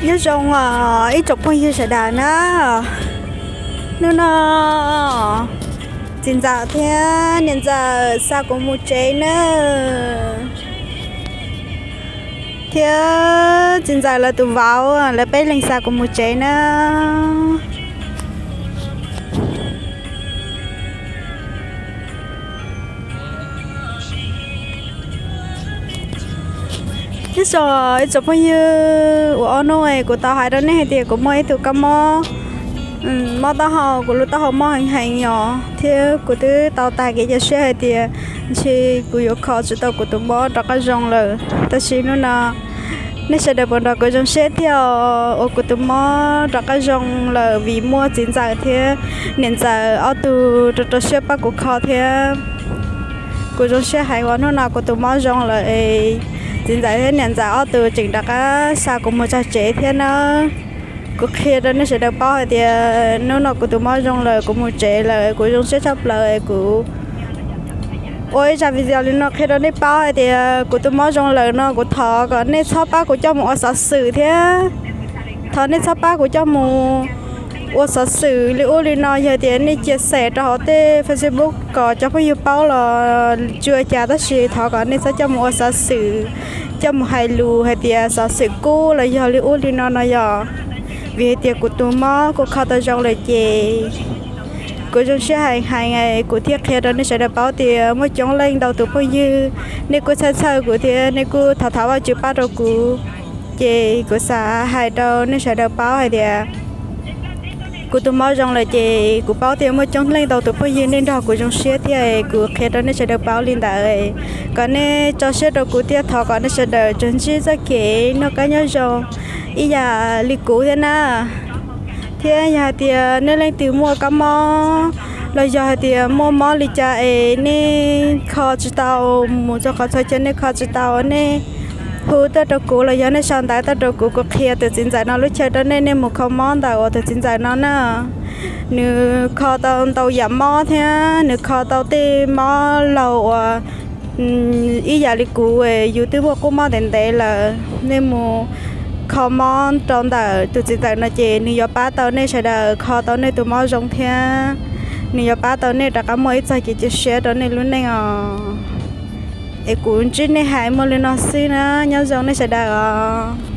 Nyob zoo os ib tsoom phooj ywg sawv daws na. Hnub no txiv ntxawm thiab niam ntxawm xa kuv mus tsev nawb, thiab txiv ntxawm lawv tus vauv lawv peb leeg xa kuv mus tsev nawb. Nyob zoo ib tsoom phooj ywg, ua ob hnub kuv tau hais rau nej hais tias kuv muaj ib tug kab mob, mob taub hau, kuv lub taub hau mob heev heev os, thiab kuv twb tau tas kev cia siab hais tias ntshe kuv yuav kho tsis tau kuv tus mob rov qab zoo lawm. Tab sis hnub no nej sawv daws puas nrog kuv zoo siab thiab uas kuv tus mob rov qab zoo lawm vim muaj txiv ntxawm thiab niam ntxawm ob tug rau rau siab pab kuv kho thiab. Kuv zoo siab heev uas hnub no kuv tus mob zoo lawm es txiv ntxawm thiab niam ntxawm ob tug tseem rov qab xa kuv mus txog tsev thiab na. Kuv qhia rau nej sawv daws paub hais tias hnub no kuv tus mob zoo lawm, kuv mus tsev lawm, kuv zoo siab tshaj plaws. Kuv ua ib zaj video li no qhia rau nej paub hais tias kuv tus mob zoo lawm no, kuv thov kom nej txhob pab kuv coj mus ua xov xwm thiab. Thov nej txhob pab kuv coj mus ua xov xwm li ub li no. Yog tias nej cia xem rau hauv tej Facebook kom cov phooj ywg paub los tsis ua cas, tab sis thov kom nej txhob coj mus ua xov xwm, coj mus hais lus hais tias xov xwm kub los yog li ub li no no yog. Vim hais tias kuv tus mob kuv kho tau zoo lawm ces kuv zoo siab heev heev, kuv thiaj qhia rau nej sawv daws paub tias muaj coob leej ntau tus phooj ywg nej kuj txhawj txhawj kuv thiab nej kuj thov thov Vajtswv pab rau kuv. Ces kuv xav hais rau nej sawv daws paub hais tias kuv tus mob zoo lawm ces kuv paub tias muaj coob leej ntau tus phooj ywg nej nrog kuv zoo siab thiab, kuv qhia rau nej sawv daws paub li ntawd, kom nej tso siab rau kuv thiab thov kom nej sawv daws tsuas ntsib txoj kev noj qab nyob zoo ib yam li kuv thiab na. Thiab yog hais tias nej leej twg muaj kab mob los yog hais tias muaj mob li cas es nej kho tsis tau mus txog qhov txhua chaw, nej kho tsis tau, nej hu tuaj rau kuv los yog nej sau ntawv tuaj rau kuv, kuv qhia tus txiv ntxawm no lub chaw rau nej, nej mus kho mob ntawm uas tus txiv ntxawm no na. Nws kho tau ntau yam mob thiab nws kho tau tej mob laug uas ib yam li kuv, yus twb muaj qub mob ntev ntev lawm, nej mus kho mob rau ntawm tus txiv ntxawm no ces nws yuav pab tau nej sawv daws kho tau nej tus mob zoo thiab nws yuav pab tau nej rov qab muaj ib txoj kev cia siab rau nej lub neej os. Es kuv ntsib nej hais muaj li no xwb na, nyob zoo nej sawv daws os.